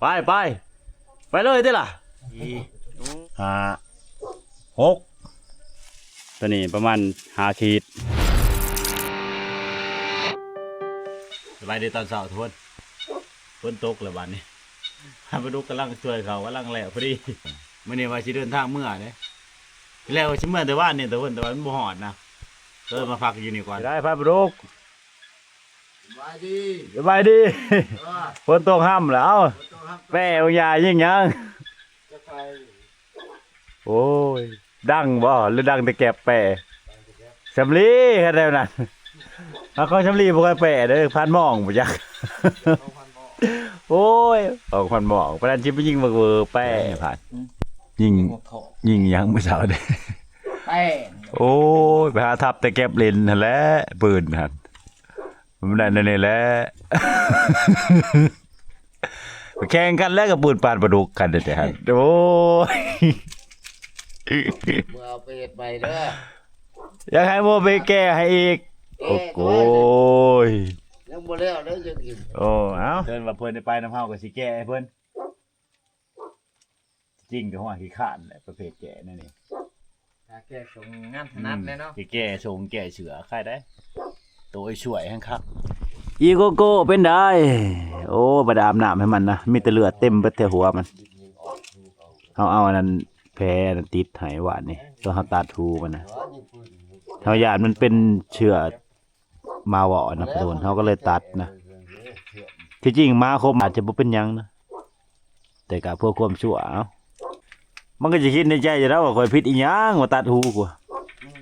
ໄປ ໄປ ໄປເລີຍຕິລະ ຫ້າ ຫົກ ຕົວນີ້ປະມານຫ້າຂີດ. ສະບາຍດີຕອນເຊົ້າທຸກຄົນ. ຝົນຕົກແລ້ວບາດນີ້ ປາປາດຸກກຳລັງຊ່ວຍເຂົາ ກຳລັງແລ້ວພໍດີ. ມື້ນີ້ວ່າຊິເດີນທາງເມືອເດ້ ແລ້ວຊິເມືອແຕ່ວານນີ້ທຸກຄົນ ແຕ່ວ່າມັນບໍ່ຮອດນະ ກໍເລີຍມາພັກຢູ່ນີ້ກ່ອນ. ໄດ້ ປາປາດຸກ ສະບາຍດີ ສະບາຍດີ. ເອີ ຝົນຕົກຫ້ຳແລ້ວ ຝົນຕົກຫ້ຳ ແປ້ບັກຢ່າຍິງຫຍັງ? ຈັກໃຜ ໂອ້ຍ ດັງບໍ່ ຫຼືດັງແຕ່ແກັບແປ້? ສຳລີຄັນແນວນັ້ນ ເອົາ ຂອງສຳລີບໍ່ຄ່ອຍແປ້ເດີ ພັນໝອງບໍ່ຈັກ. ໂອ້ຍ ຂອງພັນໝອງ ປານນັ້ນຊິໄປຍິງບັກເວີແປ້ພັນ ຍິງ ຍິງຫຍັງມື້ເຊົ້າເດ້? ແປ້ ໂອ້ຍ ໄປຫາທັບແຕ່ແກັບເຫຼັ້ນຫັ້ນແຫຼະ ປືນຫັ້ນ ມັນໄດ້ແນວນີ້ແຫຼະ ໄປແຂ່ງກັນແລ້ວກັບປືນປານປາດຸກກັນແທ້ໆຫັ້ນ. ໂອ້ຍ ເມື່ອເອົາໄປເຮັດໃໝ່ເດີ ຢາກໃຫ້ໝູ່ໄປແກ້ໃຫ້ອີກ. ແກ້ ໂອ້ໂກຍ ຍັງບໍ່ແລ້ວເດີ ຍັງອີກ. ໂອ້ ເອົ້າ ເພິ່ນວ່າເພິ່ນໄດ້ໄປນຳເຮົາກໍຊິແກ້ໃຫ້ເພິ່ນ. ຈິງກໍຫົວຂີ້ຄ້ານແຫຼະ ປະເພດແກ້ແນວນີ້ ຖ້າແກ້ຊົງງານຖະໜັດແຫຼະເນາະ ອືມ ຊິແກ້ຊົງແກ້ເສື້ອໄຄໄດ໋ ໂຕໄອ້ຊ່ວຍແຮງຄັກ. ອີໂກໂກ້ເປັນໃດ? ໂອ້ ບໍ່ໄດ້ອາບນ້ຳໃຫ້ມັນນະ ມີແຕ່ເລືອດເຕັມເບິດແຖວຫົວມັນ. ເຮົາເອົາອັນນັ້ນ ແຜອັນນັ້ນຕິດໃຫ້ວານນີ້ ຕອນເຮົາຕັດຫູມັນນະ ເຮົາຢ້ານມັນເປັນເຊື້ອ ໝາເວົ້ານະ ປະໂທນ ເຮົາກໍເລີຍຕັດນະ. ທີ່ຈິງໝາຄົມອາດຈະບໍ່ເປັນຫຍັງນະ ແຕ່ກະເພື່ອຄວາມຊົ່ວ ເອົ້າ ມັນກໍຈະຄິດໃນໃຈຢູ່ແລ້ວວ່າ ຂ້ອຍຜິດອີ່ຫຍັງວ່າຕັດຫູກູ.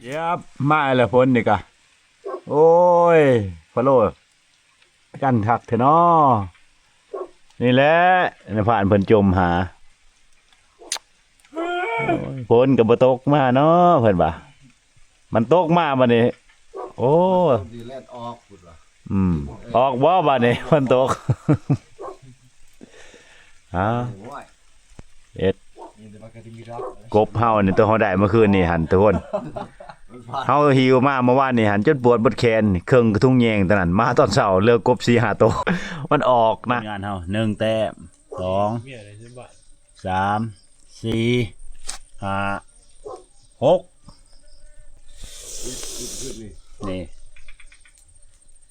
ເຢັບ ມາແລ້ວຝົນນີ້ກະ ໂອ້ຍ ພະໂລ ກັນຄັກແທ້ນໍ. ນີ້ແຫຼະ ໃນພານເພິ່ນຈົ່ມຫາ ໂອ້ຍ ຝົນກໍບໍ່ຕົກມາເນາະ ເພິ່ນວ່າ ມັນຕົກມາບັດນີ້ ໂອ້ ດີແລ່ນອອກພຸ້ນວ່າ ອືມ ອອກບໍ່ບັດນີ້ ຝົນຕົກ. ອ້າວ ໂອ້ຍ ເຮັດ ນີ້ແຕ່ວ່າກໍຊິມີດອກ ກົບເຮົານີ້ ຕົວເຮົາໄດ້ເມື່ອຄືນນີ້ຫັ້ນທຸກຄົນ ເຮົາຫິວມາເມື່ອວານນີ້ຫັ້ນ ຈົນປວດເບິດແຂນ ເຄິ່ງກະທຸງແຍງຕອນນັ້ນ ມາຕອນເຊົ້າເຫຼືອກົບສີ່ຫ້າໂຕ ມັນອອກນະ. ງານເຮົາ ໜຶ່ງແຕ້ມ ສອງ ສາມ ສີ່ ຫ້າ ຫົກ ນີ້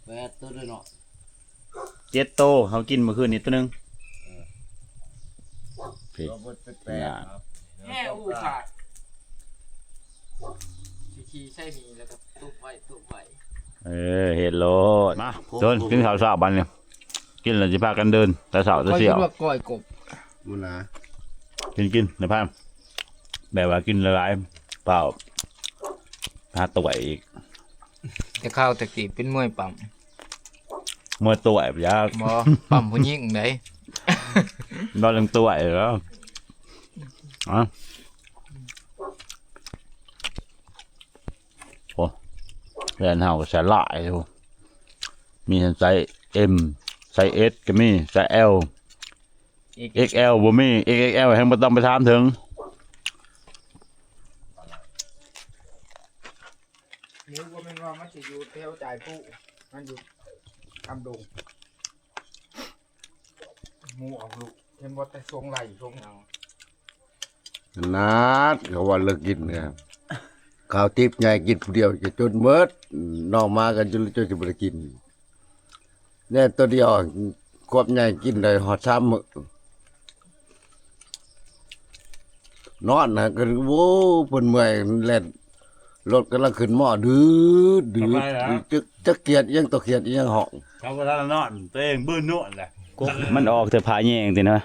ແປດໂຕເດີເນາະ ເຈັດໂຕ ເຮົາກິນມື້ຄືນນີ້ໂຕໜຶ່ງ ເອີ ຜິດ ເອົາເບິດເປັນແປດ ແມ່ອຸສາດ ຊິຂີ່ໃສ່ນີ້ ແລ້ວກໍຕຸບໄວ້ ຕຸບໄວ້ ເອີ ເຮັດໂລດ. ມາ ໂຕນ ກິນເຂົ້າເຊົ້າບັດນີ້ ກິນແລ້ວຊິພາກັນເດີນແຕ່ເຊົ້າແຕ່ສ່ຽວ ຂ້ອຍຄິດວ່າກ້ອຍກົບ ບໍ່ນະ ກິນ ກິນ ນາຍພານ ແບບວ່າກິນຫຼາຍໆ ເປົ່າ ຫາຕົວະອີກ ແຕ່ຄາວແຕ່ກີ້ເປັນມວຍປ້ຳ ມວຍຕົວະ ບໍ່ຢາກ ບໍ່ ປ້ຳຜູ້ຍິງໃດ ບໍ່ເລື່ອງຕົວະແລ້ວ ອະ ໂອ້ ແລນເຮົາກໍໃສ່ຫຼາຍຢູ່ ມີທັງໄຊເອັມ ໄຊເອສກໍມີ ໄຊແອລ ເອັກແອລ ບໍ່ມີ ເອັກແອລ ແຮງບໍ່ຕ້ອງໄປຖາມເຖິງ. ນີ້ບໍ່ແມ່ນວ່າມັນຊິຢູ່ແຖວຈ່າຍຜູ້ ມັນຢູ່ອຳດົງ. ໝູ່ອອກລູກ ເຫັນບໍ່ ແຕ່ຊົງໄລ່ຊົງຫຍັງ ຂະໜາດເຂົາວ່າເລີກກິນນະ ເຂົາຕິບໃຫຍ່ກິນຜູ້ດຽວຈະຈົນເໝິດ ນ້ອງໝາກັນຈົນ ຈົນຊິບໍ່ໄດ້ກິນ ແນ່ ໂຕດຽວຄວບໃຫຍ່ກິນໄດ້ຮອດສາມມື້ ນອນຫັ້ນກໍ ໂອ້ ເພິ່ນເມື່ອຍແລ່ນ ລົດກຳລັງຂຶ້ນໝໍ້ ດືດໆ ສະບາຍແລ້ວ ຈັກ ຈັກກຽດອີ່ຫຍັງ ຕົວກຽດອີ່ຫຍັງຫ້ອງ ເຂົາບໍ່ທັນນອນ ຕົວເອງບືນນວດແຫຼະ ມັນອອກແຕ່ຜາແຍງຕິນະ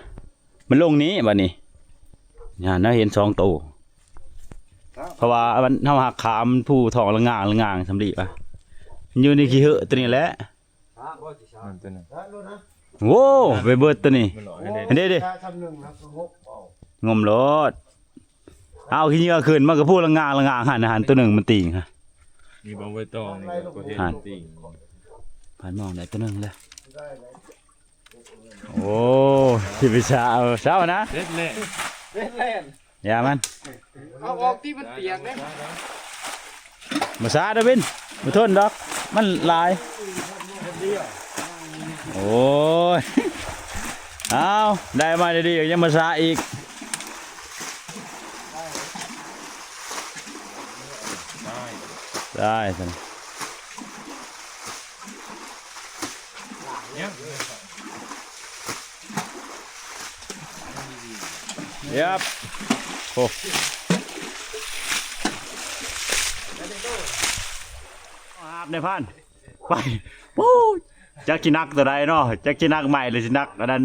ມັນລົງນີ້ບັດນີ້ ຫານະ ເຫັນສອງໂຕ ເພາະວ່າມັນ ເຮົາຫັກຂາມ ມັນພູທ້ອງລະງາງລະງາງ ສຳລີວ່າ ມັນຢູ່ໃນຂີ້ເຫືອຕົວນີ້ແຫຼະ ນັ້ນຕົວໜຶ່ງ ໂອ້ ໄປເບິດຕົວນີ້ ເດ້ ເດ້ ງົມໂລດ ເອົາຂີ້ເຫຍື້ອຂຶ້ນ ມັນກໍພູລະງາງລະງາງ ຫັ້ນ ຫັ້ນ ຕົວໜຶ່ງມັນຕີງ ມີບາງໃບຕອງນີ້ກໍເຫັນຕີງ ຜ່ານມອງໄດ້ຕົວໜຶ່ງແລ້ວ ໂອ້ ຊິໄປຊາເອົາ ຊາເອົານະ ເດັດແລ້ວ ເດັດແລ້ວ ຢ່າມັນ ເອົາອອກຕິ ມັນປຽກເດ້ ບໍ່ຊາດອກວິນ ບໍ່ທົນດອກ ມັນຫຼາຍ ໂອ້ຍ ອ້າວ ໄດ້ມາດີໆ ຍັງມາສະອີກ ໄດ້ຊັ້ນ. ເຢັບ ໂອ້ ຫາບໃນພານ ໄປ ປູ້ ຈັກຊິໜັກຕົວໃດເນາະ ຈັກຊິໜັກໄມ້ ຫຼື ຊິໜັກອັນນັ້ນ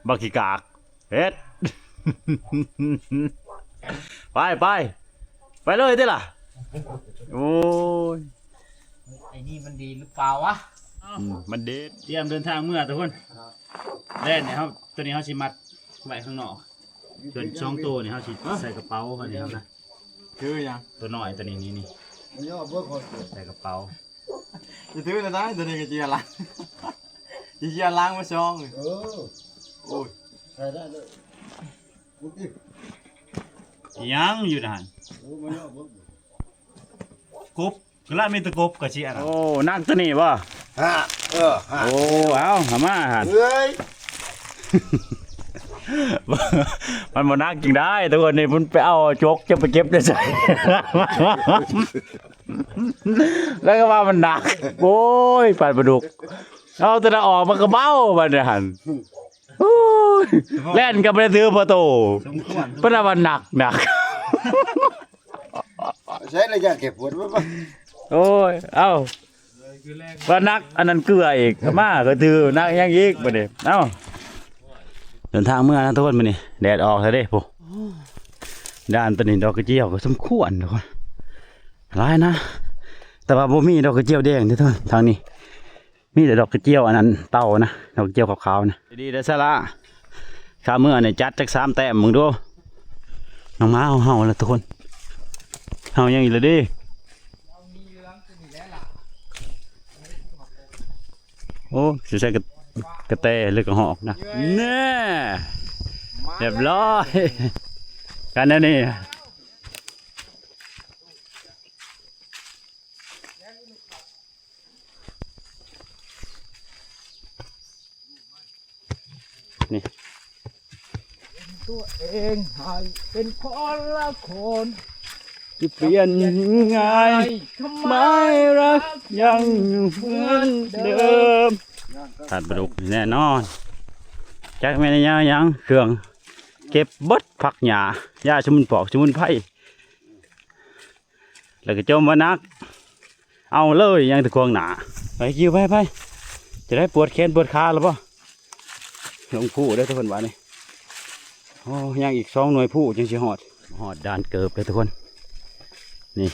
ບັກຂີ້ກາກ ເຮັດ ໄປ ໄປ ໄປເລີຍຕິລະ ໂອ້ຍ ໄອ້ນີ້ມັນດີຫຼືເປົ່າວະ? ອືມ ມັນດີ ຕຽມເດີນທາງເມືອທຸກຄົນ ແລ່ນໃຫ້ເຮົາ ໂຕນີ້ເຮົາຊິມັດໄວ້ຂ້າງນອກ ສ່ວນສອງໂຕນີ້ເຮົາຊິໃສ່ກະເປົາ ອັນນີ້ເຮົານະ ຄືຫຍັງ ໂຕນ້ອຍໂຕນີ້ ນີ້ ນີ້ ມັນຍໍເບິ່ງ ໃສ່ກະເປົາ ຊິຖືແລ້ວໄດ໋ ໂຕນີ້ກໍຊິເອົາຫຼັງ ຊິເອົາຫຼັງມາສອງ ເອີ ໂອ້ຍ ໃສ່ໄດ້ເລີຍ ຫຍັງຢູ່ຫັ້ນ ໂອ້ ມັນຍໍເບິ່ງ ກົບ ກະລະມີແຕ່ກົບກະຊິອັນນັ້ນ ໂອ້ ໜັກໂຕນີ້ບໍ່? ຮະ ເອີ ຮະ ໂອ້ ເອົາ ເອົາມາຫັ້ນ ເອີຍ ມັນບໍ່ໜັກຈັ່ງໃດ ທຸກຄົນ ນີ້ມັນໄປເອົາຈົກ ຈະໄປເກັບໄດ້ໃສ ແລ້ວກໍວ່າມັນໜັກ ໂອ້ຍ ປານປາດຸກ ເອົາແຕ່ລະອອກ ມັນກໍເບົາ ບາດນີ້ຫັ້ນ ໂອ້ຍ ແລ່ນກໍບໍ່ໄດ້ຖືພໍໂຕ ເພິ່ນວ່າໜັກ ໜັກ ໃຊ້ໄລຍະແກ້ປວດ ໂອ້ຍ ເອົ້າ ວ່າໜັກ ອັນນັ້ນເກືອອີກ ມາກໍຖືໜັກຫຍັງອີກ ບາດນີ້ ເອົ້າ ເດີນທາງເມືອນະທຸກຄົນ ມື້ນີ້ແດດອອກແທ້ເດ້ ພຸ້ນ ດ້ານໂຕນີ້ ດອກກະຈຽວກໍສົມຄວນ ທຸກຄົນ ຫຼາຍນະ ແຕ່ວ່າບໍ່ມີດອກກະຈຽວແດງເດ້ ທຸກຄົນ ທາງນີ້ ມີແຕ່ດອກກະຈຽວອັນນັ້ນ ເຕົານະ ດອກກະຈຽວຂາວໆນະ ດີເດີສາລະ ຂ້າເມືອນີ້ຈັດຈັກສາມແຕ້ມເບິ່ງດູ ນ້ອງໝາເຮົາເຮົາລະທຸກຄົນ ເຮົາຍັງອີກລະເດ້ ໂອ້ ຊິໃສ່ກະ ກະແຕຫຼືກະຮອກນະ ແນ່ ຮຽບຮ້ອຍ ກັນແນວນີ້. ນີ້ ตัวเองให้เป็นคนละคน จะเปลี่ยนง่าย ทำไมรักยังอยู่เหมือนเดิม ທາດປາດຸກແນ່ນອນ ຈັກແມ່ນຫຍັງ ເຄື່ອງເກັບເບິດ ຜັກຫຍ້າ ຢາສະໝຸນ ປອກສະໝຸນໄພ ແລ້ວກໍຈົ່ມວ່າໜັກ ເອົາເລີຍ ຍັງແຕ່ຂວາງໜ້າ ໄປ ກິວ ໄປ ໄປ ຈະໄດ້ປວດແຂນປວດຂາແລ້ວບໍ່? ລົງພູເດີ້ທຸກຄົນ ບາດນີ້ ໂອ້ ຍັງອີກສອງໜ່ວຍພູຈຶ່ງຊິຮອດ ຮອດດ່ານເກີບເດີ້ທຸກຄົນ ນີ້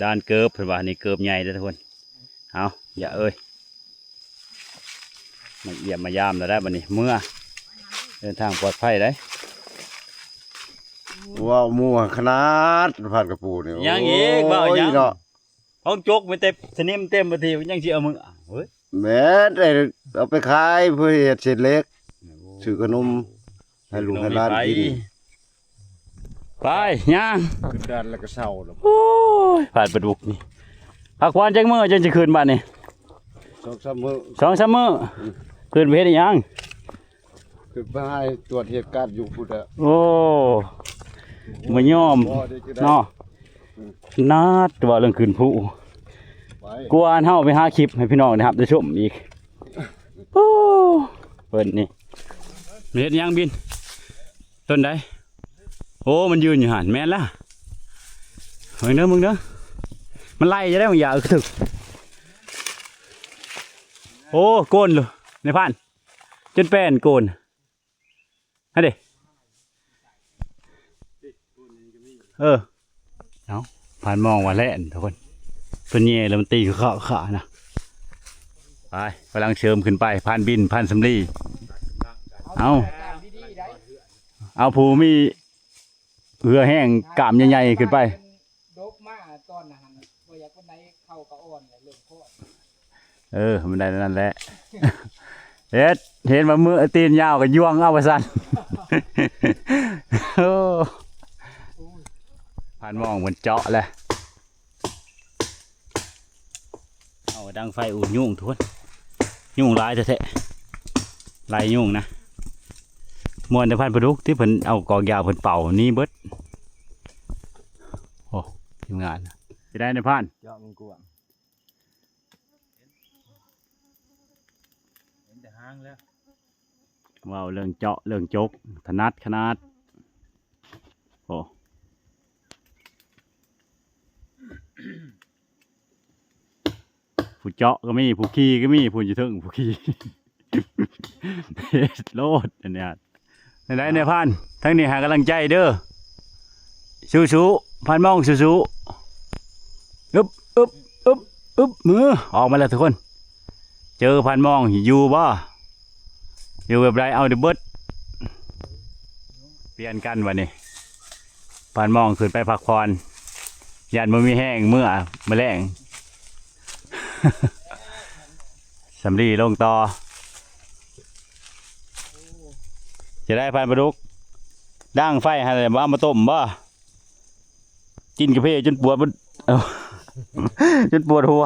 ດ່ານເກີບເພິ່ນວ່າ ນີ້ເກີບໃຫຍ່ເດີ້ທຸກຄົນ ເອົາ ຢ່າເອີຍ ມາຢ້ຽມມາຢາມແລ້ວໄດ໋ ບັດນີ້ເມືອ ເດີນທາງປອດໄພໄດ໋ ເວົ້າໝູ່ຂະໜາດ ພາດກະປູນີ້ ຍັງອີກ ໂອ້ຍ ເວົ້າຫຍັງເນາະ ຂອງຈົກມີແຕ່ສະໜິມເຕັມປະເທດ ຍັງຊິເອົາເມືອ ເຮີ້ຍ ແມ່ນ ເອົາໄປຂາຍເພື່ອເຮັດເສດເຫຼັກ ໂອ້ ຊື້ຂະໜົມໃຫ້ລູກໃຫ້ຫຼານກິນ ໄປ ຍ່າງ ຂຶ້ນດານແລ້ວກໍເຊົາແລ້ວ ໂອ້ຍ ພາດປາດຸກນີ້ ພັກຜ່ອນຈັກມື້ຈັ່ງຊິຂຶ້ນບາດນີ້ ສອງສາມມື້ ສອງສາມມື້ ອືມ ຂຶ້ນໄປເຮັດອີ່ຫຍັງ? ຂຶ້ນໄປໃຫ້ຕວດເຫດການຢູ່ພຸ້ນແຫຼະ ໂອ້ ບໍ່ຍອມເນາະ ອືມ ຂະໜາດວ່າເລື່ອງຂຶ້ນພູ ໄປ ກວ່າເຮົາໄປຫາຄລິບໃຫ້ພີ່ນ້ອງໄດ້ຮັບໄດ້ຊົມອີກ ໂອ້ ເພິ່ນນີ້ ເຮັດຫຍັງບິນ? ຕົ້ນໃດ? ໂອ້ ມັນຢືນຢູ່ຫັ້ນ ແມ່ນລະ ເບິ່ງເດີ້ ເບິ່ງເດີ້ ມັນໄລ່ຈະໄດ້ບາງຢ່າງ ເອີ ກະຖືກ ໂອ້ ໂກນເລີຍ ນາຍພານ ຈົນແປ້ນໂກນ ຫັ້ນເດ້ ເອີ ເອົາ ພານມອງວ່າແລ່ນທຸກຄົນ ເພິ່ນແຍ່ແລ້ວມັນຕີຂາຂານະ ໄປ ກຳລັງເສີມຂຶ້ນໄປ ພານບິນ ພານສຳລີ ເອົາ ເອົາຜູ້ມີເຫື່ອແຮງກ້າມໃຫຍ່ໆຂຶ້ນໄປ ດົກມາຕອນນັ້ນ ບໍ່ຢາກປານໃດ ເຂົ້າກໍອ່ອນແລ້ວ ເລີ່ມຄອດ ເອີ ມັນໄດ້ນັ້ນແຫຼະ ເຮັດ ເຫັນວ່າມືຕີນຍາວກໍຢວງເອົາວ່າຊັ້ນ ໂອ້ ພານມອງເພິ່ນເຈາະແຫຼະ ເອົາດັງໄຟ ໂອ້ ຍຸງທຸກຄົນ ຍຸງຫຼາຍແທ້ໆ ໄລ່ຍຸງນະ. ມ່ວນແຕ່ພັນປາດຸກທີ່ເພິ່ນເອົາກອງຢາເພິ່ນເປົ່າໜີເບິດ. ໂອ້ ທີມງານ ຊິໄດ້ນາຍພານ ເຈາະມັນກວ້າງ ເຫັນແຕ່ຫາງແລ້ວ. ເວົ້າເລື່ອງເຈາະເລື່ອງຈົກ ຖະໜັດຂະໜາດ. ໂອ້ ຜູ້ເຈາະກໍມີ ຜູ້ຂີ່ກໍມີ ຜູ້ຢູ່ເທິງຜູ້ຂີ່ ເຮັດໂລດອັນນີ້. ຈັ່ງໃດນາຍພານ ທາງນີ້ໃຫ້ກຳລັງໃຈເດີ ສູ້ໆ ພານມອງສູ້ໆ. ອຶບ ອຶບ ອຶບ ອຶບ ມືອອກມາແລ້ວທຸກຄົນ. ເຈີພານມອງຢູ່ບໍ່? ຢູ່ແບບໃດ ເອົາໄດ້ເບິດ. ປ່ຽນກັນບັດນີ້ ພານມອງຂຶ້ນໄປພັກຜ່ອນ ຢ້ານບໍ່ມີແຮງເມືອມື້ແລງ. ສຳລີລົງຕໍ່. ຈະໄດ້ພານປາດຸກ ດັງໄຟຫັ້ນແຫຼະ ບໍ່ເອົາມາຕົ້ມບໍ່? ກິນກາເຟຈົນປວດ ຈົນປວດຫົວ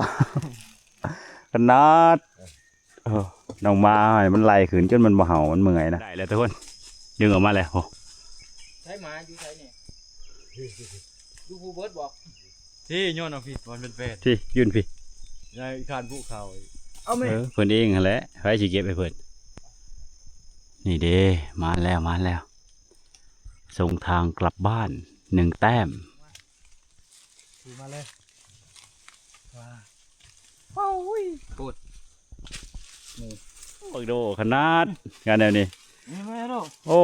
ຂະໜາດ. ເອີ ນ້ອງໝາມັນໄລ່ຂຶ້ນຈົນມັນບໍ່ເຫົ່າ ມັນເມື່ອຍນະ. ໄດ້ແລ້ວທຸກຄົນ ດຶງອອກມາແລ້ວ. ໂອ້ ໃຊ້ໝາຢູ່ໃສນີ້? ຢູ່ພູເບິດບໍ່? ທີ່ໂຍນເອົາພີ້ ມັນເປັນແປດ ທີ່ຢືນພີ້ ໃນຄານພູເຂົາ. ເອົາແມ່ ເອີ ເພິ່ນເອງຫັ້ນແຫຼະ ໃຜຊິເກັບໃຫ້ເພິ່ນ. ນີ້ເດ້ ມາແລ້ວ ມາແລ້ວ ສົ່ງທາງກັບບ້ານໜຶ່ງແຕ້ມ. ຖືມາເລີຍ ວ້າ ໂອ້ຍ ໂພດ ນີ້ ບັກໂດຂະໜາດ ງານແນວນີ້. ນີ້ແມ່ໂດ ໂອ້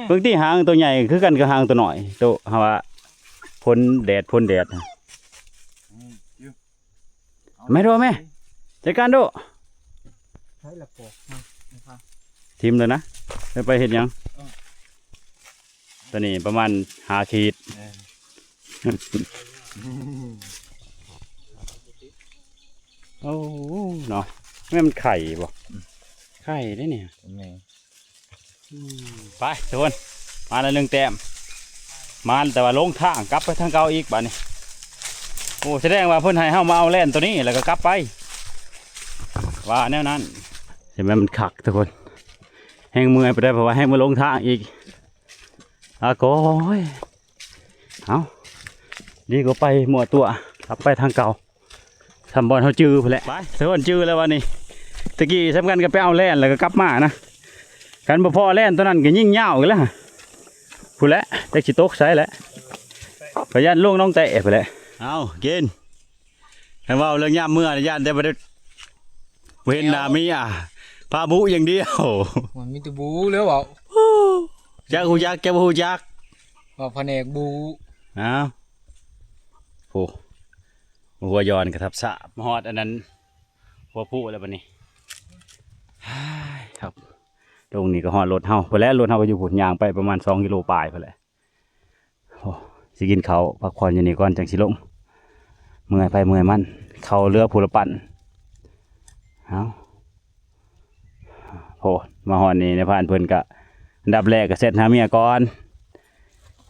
ເບິ່ງຕິ ຫາງໂຕໃຫຍ່ຄືກັນກັບຫາງໂຕນ້ອຍ ໂຕ ເຮົາວ່າພົນແດດ ພົນແດດ. ແມ່ໂດ ແມ່ ຈັດການໂດ. ໃຊ້ລະປອກ ຖິ້ມແລ້ວນະ ແລ້ວໄປເຮັດຫຍັງ? ຕົວນີ້ປະມານຫ້າຂີດ. ໂອ້ ເນາະ ແມ່ນໄຂ່ບໍ່? ໄຂ່ເດ້ນີ້ ໄປທຸກຄົນ ມາແລ້ວໜຶ່ງແຕ້ມ ມາແຕ່ວ່າຫຼົງທາງກັບໄປທາງເກົ່າອີກບາດນີ້. ໂອ້ ສະແດງວ່າເພິ່ນໃຫ້ເຮົາມາເອົາແລ່ນຕົວນີ້ ແລ້ວກໍກັບໄປ ວ່າແນວນັ້ນ. ໃຊ່ໄໝ ມັນຄັກທຸກຄົນ ແຮງເມື່ອຍໄປໄດ້ ເພາະວ່າແຮງມາຫຼົງທາງອີກ. ອາກອຍ ເອົ້າ ດີກວ່າໄປມົ້ວຕົວະ ກັບໄປທາງເກົ່າ ສ່ຳບ່ອນເຮົາຈື່ພຸ້ນແຫຼະ. ໄປ ສະເພາະຈື່ແລ້ວວ່ານີ້ ຕະກີ້ສຳຄັນກໍໄປເອົາແລ່ນ ແລ້ວກໍກັບມານະ ຄັນບໍ່ພໍແລ່ນຕົວນັ້ນກໍຍິງຍາວອີກແລ້ວ ພຸ້ນແຫຼະ ຈັກຊິຕົກໃສແຫຼະ ພະຍານລົງໜອງແຕ້ພຸ້ນແຫຼະ. ເອົາ ກິນ ຄັນເວົ້າເລື່ອງຍາມເມື່ອ ຢ້ານແຕ່ບໍ່ໄດ້ ບໍ່ເຫັນໜ້າເມຍ ພາບຸຢ່າງດຽວ ມັນມີແຕ່ບຸແລ້ວເວົ້າ. ຈັກຮູ້ຈັກ ຈັກບໍ່ຮູ້ຈັກ ວ່າພະແນກບຸ ເອົ້າ ໂອ້ ຫົວຍ້ອນກະທັບສາບ ມາຮອດອັນນັ້ນ ຫົວພູແລ້ວບັດນີ້. ຮາຍ ຄັບ ຕົງນີ້ກໍຮອດລົດເຮົາພຸ້ນແຫຼະ ລົດເຮົາກໍຢູ່ພຸ້ນ ຍ່າງໄປປະມານສອງກິໂລປາຍພຸ້ນແຫຼະ. ໂອ້ ຊິກິນເຂົ້າພັກຜ່ອນຢູ່ນີ້ກ່ອນ ຈັ່ງຊິລົງ ເມື່ອຍໃຜເມື່ອຍມັນ ເຂົ້າເຫຼືອຜູ້ລະປັ້ນ. ເອົ້າ ໂອ້ ມາຮອດນີ້ນາຍພານເພິ່ນກະ ອັນດັບແລກກະເຊັດຫາເມຍກ່ອນ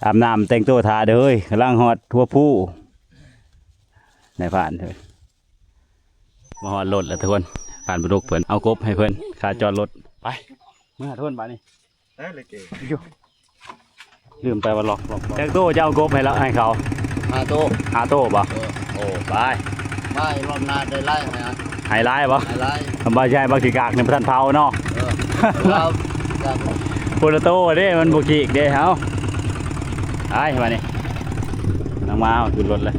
ອາບນ້ຳແຕ່ງໂຕຖ້າເດີ ເຮີ້ຍ ກຳລັງຮອດຫົວພູ. ນາຍພານເພິ່ນ ມາຮອດລົດແລ້ວທຸກຄົນ ພານປາດຸກເພິ່ນເອົາກົບໃຫ້ເພິ່ນ ຄ່າຈອດລົດ. ໄປ ເມືອທຸກຄົນບາດນີ້ ໄດ້ເລີຍເກ ຢູ່ ລືມໄປວ່າລັອກ ລັອກ ລັອກ. ຈັກໂຕຈະເອົາກົບໃຫ້ລະ ໃຫ້ເຂົາ? ຫ້າໂຕ ຫ້າໂຕບໍ່? ເອີ ໂອ້ ໄປ ໄປ ລອບໜ້າໄດ້ຫຼາຍ ໃຫ້ຫຼາຍບໍ່? ໃຫ້ຫຼາຍ ຄຳວ່າຊິໃຫ້ບັກຂີ້ກາກນີ້ບໍ່ທັນເຜົາເນາະ. ເອີ ຄົນລະໂຕເດ້ ມັນບໍ່ກິກເດ້. ເອົາ ໄປບາດນີ້ ນາງມາເອົາຂຶ້ນລົດເລີຍ.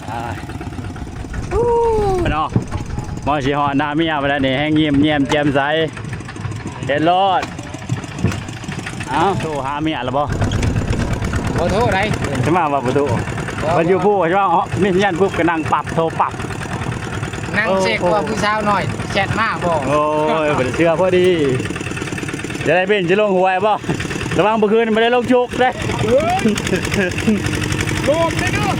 ອ່າ ເນາະ ມາຊິຮອດໜ້າເມຍໄປແລ້ວນີ້ ແຮງຍິ້ມແຍ້ມແຈ່ມໃສ ເຮັດໂລດ. ເອົ້າ ໂທຫາເມຍແລ້ວບໍ່? ບໍ່ໂທໃດ ຈະມາວ່າບໍ່ໂທ ບໍ່ ມັນຢູ່ພູ ຈະວ່າມີສັນຍານປຸບກໍນັ່ງປັບ ໂທປັບ ນັ່ງເຊັກວ່າຜູ້ສາວນ້ອຍແຊັດມາບໍ່. ໂອ້ຍ ບໍ່ໄດ້ເຊື່ອພໍດີ. ຈະໄດ້ເປັນ ຈະລົງຫ້ວຍບໍ່? ລະວັງມື້ຄືນບໍ່ໄດ້ລົງຊຸກເດ້. ໂລມເດ້ເນາະ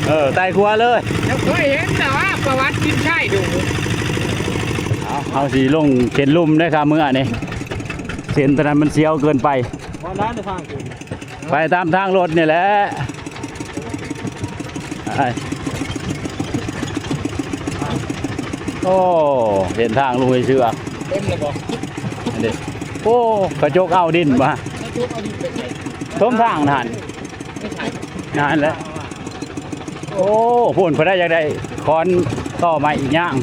ເອີ ໄຕ່ຂົວເລີຍ. ຍັງເຄີຍເຫັນແຕ່ວ່າປະຫວັດກິນຊາຍດຸ. ເອົາ ເຮົາຊິລົງເຂັນລຸ່ມເດ້ຄ່າເມືອນີ້ ເສັ້ນຕົວນັ້ນມັນສຽວເກີນໄປ. ບໍ່ນານທາງຂຶ້ນ ໄປຕາມທາງລົດນີ້ແຫຼະ ໄປ. ໂອ້ ເຫັນທາງລຸຍເຊືອກ ເຕັມແລ້ວບໍ່? ອັນນີ້ ໂອ້ ກະຈົກເອົາດິນມາ ກະຈົກເອົາດິນເປັນໄງ? ຖົມທາງຫັ້ນ ນັ້ນແຫຼະ. ໂອ້ ພຸ້ນ ເພິ່ນໄດ້ຢາກໄດ້ຄ້ອນຕໍ່ໄມ້ອີກຢ່າງ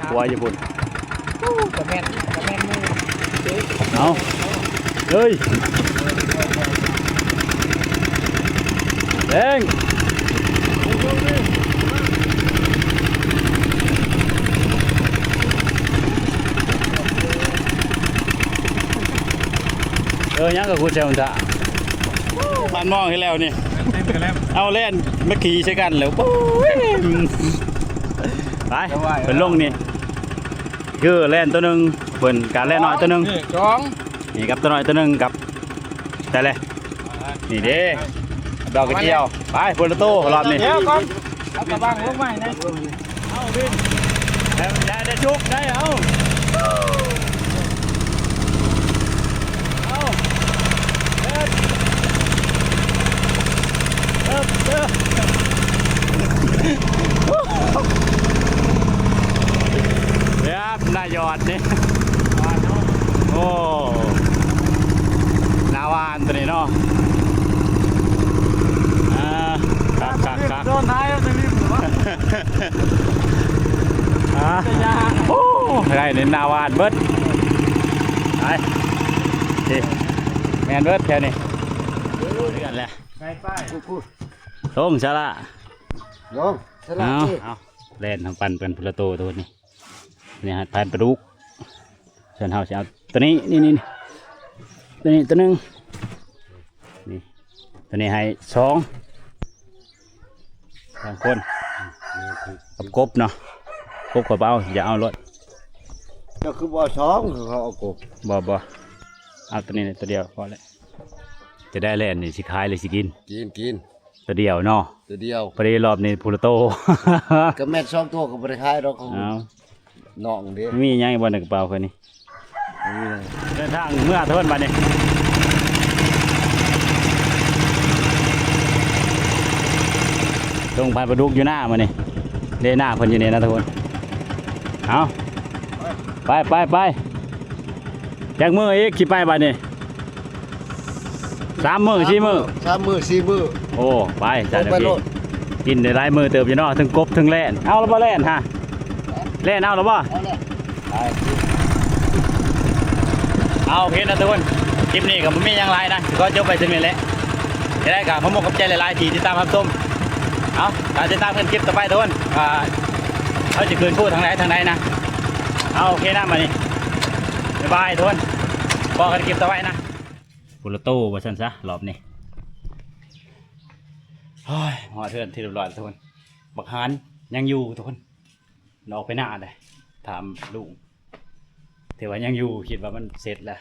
ຂົວຢູ່ພຸ້ນ ກະແມ່ນ ກະແມ່ນ ເອົາ ເອີຍ ແດງ ເອີ ຍັງກະຂຸດໃສ່ຫົນທາງ ບາດມອງໃຫ້ແລ້ວນີ້ ເອົາແລ່ນມາຂີ່ໃສ່ກັນແລ້ວ ໂອ້ຍ ໄປ ເພິ່ນລົງນີ້ ຄືແລ່ນໂຕໜຶ່ງ ເພິ່ນກະແລ່ນນ້ອຍໂຕໜຶ່ງ ນີ້ສອງ ນີ້ກັບໂຕນ້ອຍໂຕໜຶ່ງ ກັບ ໄດ້ເລີຍ ນີ້ເດ້ ດອກກະຈຽວ ໄປ ພຸ້ນລະໂຕ ຮອບນີ້ ດຽວກ່ອນ ເອົາກະບັງລົງມາໃຫ້ແດ່ ເອົາວິນ ແລ້ວ ແລ້ວໄດ້ຈຸກໄດ້ ເອົາ ເອົາ ເອີບ ເອີບ ເອີບ ເອີບ ນາຍອດນີ້ ໂອ້ ນາວານໂຕນີ້ເນາະ ອ່າ ຄັກໆໆ ໂດນທ້າຍເອົາແຕ່ລິມ ອ່າ ໂອ້ ໄດ້ນີ້ນາວານເບິດ ໄປ ນີ້ ແມ່ນເບິດແຖວນີ້ ເຮືອນແຫຼະ ໄປໆ ລົງຊະລະ ລົງຊະລະ ເອົາ ເອົາ ແລ່ນທາງປັ່ນກັນພຸ້ນລະໂຕ ໂຕນີ້ ນີ້ໃຫ້ພັນປາດຸກ ສ່ວນເຮົາຊິເອົາໂຕນີ້ ນີ້ ນີ້ ໂຕນີ້ໂຕໜຶ່ງ ນີ້ ໂຕນີ້ໃຫ້ສອງ ສອງຄົນ ກັບກົບເນາະ ກົບກະເອົາ ຢ່າເອົາໂລດ ເຈົ້າຄືບໍ່ເອົາສອງ ເຂົາເອົາກົບ ບໍ່ ບໍ່ ເອົາໂຕນີ້ໂຕດຽວພໍແລ້ວ ຈະໄດ້ແລ່ນນີ້ ຊິຂາຍຫຼືຊິກິນ ກິນ ກິນ ໂຕດຽວເນາະ ໂຕດຽວ ພໍດີລອບນີ້ພຸ້ນລະໂຕ ກະແມ່ນສອງໂຕກະບໍ່ໄດ້ຂາຍດອກ ເອົາ ນ້ອງເດ້ ມີຫຍັງບໍ່ໃນກະເປົາຂ້ອຍນີ້ ບໍ່ມີຫຍັງ ເດີນທາງເມືອທຸກຄົນບາດນີ້ ສົ່ງພັນປາດຸກຢູ່ນາມື້ນີ້ ເດ້ ນາເພິ່ນຢູ່ນີ້ນະທຸກຄົນ ເອົາ ໄປ ໄປ ໄປ ຈັກມື້ອີກຊິໄປບາດນີ້? ສາມມື້ສີ່ມື້ ສາມມື້ສີ່ມື້ ໂອ້ ໄປ ສາມມື້ ກິນໄດ້ຫຼາຍມື້ເຕີບຢູ່ເນາະ ທັງກົບທັງແລ່ນ ເອົາລະບໍ່ແລ່ນຫະ ແລ່ນເອົາລະບໍ່? ເອົາແລ້ວ ເອົາ ໂອເຄນະທຸກຄົນ ຄລິບນີ້ກະບໍ່ມີຫຍັງຫຼາຍນະ ຂໍຈົບໄວ້ສ່ຳນີ້ແຫຼະ ຈັ່ງໃດກະຂໍຂອບໃຈຫຼາຍໆທີ່ຕິດຕາມຮັບຊົມ ເອົາ ຕາມຕິດຕາມກັນຄລິບຕໍ່ໄປທຸກຄົນ ວ່າເຮົາຈະຂຶ້ນພູທາງໃດທາງໃດນະ ເອົາ ໂອເຄນະ ບາດນີ້ ບາຍບາຍທຸກຄົນ ພໍ້ກັນຄລິບຕໍ່ໄປນະ ພຸ້ນລະໂຕວ່າຊັ້ນຊະ ລອບນີ້ ໂອ້ຍ ຮອດເຮືອນທີ່ຮຽບຮ້ອຍແລ້ວທຸກຄົນ ບັກຫານຍັງຢູ່ທຸກຄົນ ອອກໄປນາແລ້ວ ຖາມລຸງ ຖືວ່າຍັງຢູ່ ຄິດວ່າມັນເສັດແລ້ວ